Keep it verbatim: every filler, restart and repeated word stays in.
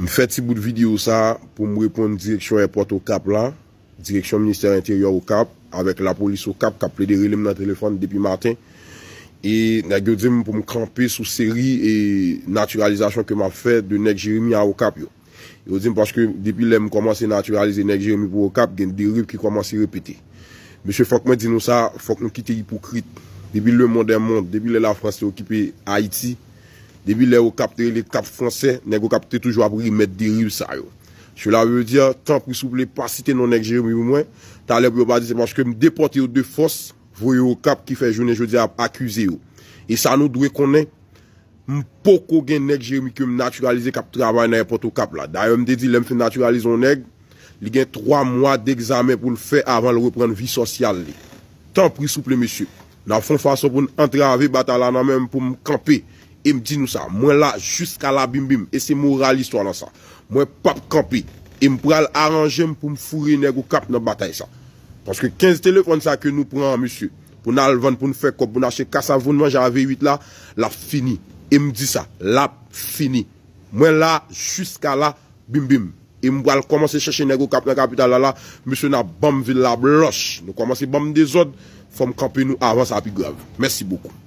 M fè ti bout videyo sa pou m reponn direksyon èpòt Okap la, direksyon ministè enteryè Okap, avèk lapolis Okap k ap plede rele m nan telefòn depi maten. E nèg yo di m pou m kanpe sou seri e natiralizasyon ke m ap fè de nèg Jeremi a Okap yo. Yo di m paske depi lè m kòmanse natiralize nèg Jeremi pou Okap, gen deriv ki kòmanse repete. Mesye, fòk mwen di nou sa, fòk nou kite ipokrit. Depi le monde est monde, depi lè Lafrans te okipe Ayiti, depi lè Okap te rele Kap Fransè, nèg Okap te toujou ap remèt deriv sa yo. Cela veut dire, tanpri souple, pa site non nèg Jeremi pou mwen. Talè pou yo pa di se paske m depòte yo de fòs, voye Okap ki fè jounen jodi a ap akize yo. E sa nou dwe konnen, m poko gen nèg Jeremi ke m natiralize k ap travay nan èpòt Okap la. Dayè, m te di, lè m fin natiralize yon nèg, li gen twa mwa degzamen pou l fè avan l reprann vi sosyal li. Tanpri, souple, mesye. N ap fè yon fason pou n antrave batay la nan men m pou m kanpe. E m di nou sa, mwen la jiska la bim bim. E se moral istwa lan sa. Mwen p ap kanpe. E m pral aranje m pou m foure nèg Okap nan batay sa. Paske kenz telefòn sa ke nou pran an, mesye, pou n al vann, pou n fè kòb, pou n achte kasav, pou n manje a V uit la, l ap fini. E m di sa, l ap fini. Mwen la, jiska la, bim bim. E m pral kòmanse chèche nèg Okap nan kapital la la, mesye, n ap ban m vil la blanch. Nou kòmanse ban m dezòd, fò m kanpe nou avan sa pi grav. Mèsi bokou.